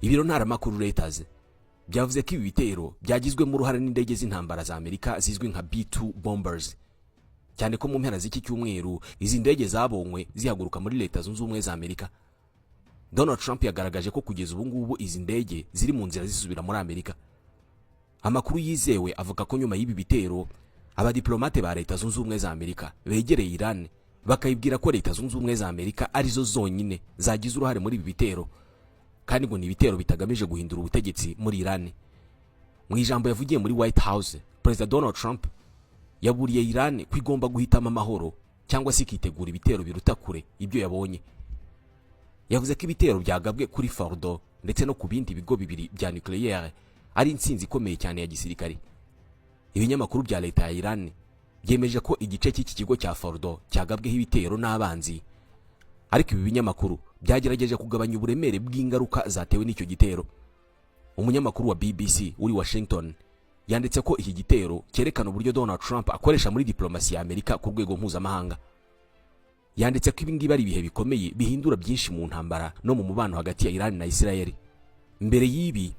Ibiro ntaramakuru Reuters byavuze ko ibi bitero byagizwemo uruhare n'indege z'intambara za Amerika zizwi nka B2 bombers, cyane ko mu mpera z'iki cyumweru izi ndege zabonywe zihaguruka muri Leta Zunze Ubumwe za Amerika. Donald Trump yagaragaje ko kugeza ubu ngubu izi ndege ziri mu nzira zisubira muri Amerika. Amakuru yizewe avuga ko nyuma y'ibi bitero abadiplomate ba Leta Zunze Ubumwe za Amerika begereye Iran, bakayibwira ko Leta Zunze Ubumwe za Amerika arizo zonyine zagize uruhare muri ibi bitero, kandi ngo ni ibitero bitagamije guhindura ubutegetsi muri Iran. Mu ijambo yavugiye muri White House, Perezida Donald Trump yaburiye Iran ko igomba guhitamo amahoro cyangwa se ikitegura ibitero biruta kure ibyo yabonye. Yavuze ko ibitero byagabwe kuri Fordo ndetse no ku bindi bigo bibiri bya nucléaire ari intsinzi ikomeye cyane ya gisirikare. Ibinyamakuru bya leta ya Iran byemeje ko igice cy'iki kigo cya Fordo cyagabweho ibitero n'abanzi, ariko ibi binyamakuru byagerageje kugabanya uburemere bw'ingaruka zatewe n'icyo gitero. Umunyamakuru wa BBC uri Washington yanditse ko iki gitero cyerekana uburyo Donald Trump akoresha muri diplomasi ya Amerika ku rwego mpuzamahanga. Yanditse ko ibi ngibi ari ibihe bikomeye bihindura byinshi mu ntambara no mu mubano hagati ya Iran na Israel. Mbere y'ibi,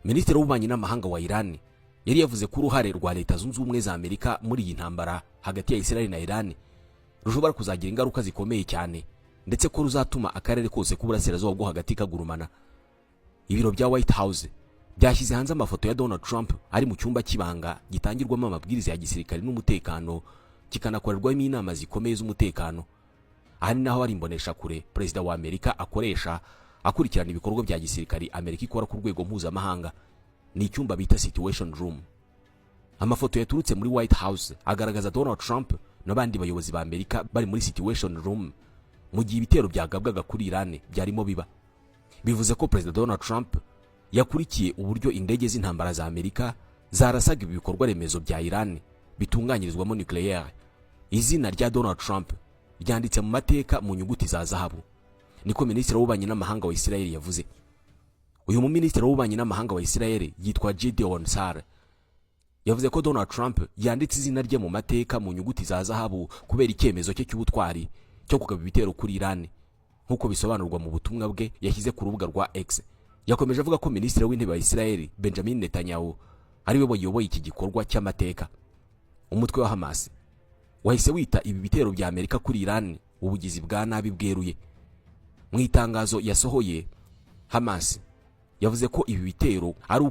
Minisitiri w'Ububanyi n'Amahanga wa Iran yari yavuze ko uruhare rwa Leta Zunze Ubumwe za Amerika muri iyi ntambara hagati ya Israel na Iran rushobora kuzagira ingaruka zikomeye cyane, ndetse ko ruzatuma akarere kose k'Uburasirazuba bwo Hagati kagurumana. Ibiro bya White House byashyize hanze amafoto ya Donald Trump ari mu cyumba cy'ibanga gitangirwamo amabwiriza ya gisirikare n'umutekano, kikanakorerwamo inama zikomeye z'umutekano. Aha ni naho hari imboneshakure perezida wa Amerika akoresha akurikirana ibikorwa bya gisirikare Amerika ikora ku rwego mpuzamahanga. Ni icyumba bita Situation Room. Amafoto yaturutse muri White House agaragaza Donald Trump n'abandi bayobozi ba Amerika bari muri Situation Room mu gihe ibitero byagabwaga kuri Iran byarimo biba. Bivuze ko Perezida Donald Trump yakurikiye uburyo indege z'intambara za Amerika zarasaga ibi bikorwa remezo bya Iran bitunganyirizwamo nucléaire. "Izina rya Donald Trump ryanditse mu mateka mu nyuguti za zahabu," niko minisitiri w'ububanyi n'amahanga wa Israel yavuze. Uyu muminisitiri w'ububanyi n'amahanga wa Israel yitwa Gideon Saar. Yavuze ko Donald Trump yanditse izina rye mu mateka mu nyuguti za zahabu kubera icyemezo cye cy'ubutwari cyo kugaba ibitero kuri Iran, nk'uko bisobanurwa mu butumwa bwe yashyize ku rubuga rwa X. Yakomeje avuga ko Minisitiri w'Intebe wa Israel Benjamin Netanyahu ari we wayoboye iki gikorwa cy'amateka. Umutwe wa Hamas wahise wita ibi bitero bya Amerika kuri Iran ubugizi bwa nabi bweruye. Mu itangazo yasohoye, Hamas yavuze ko ibi bitero ari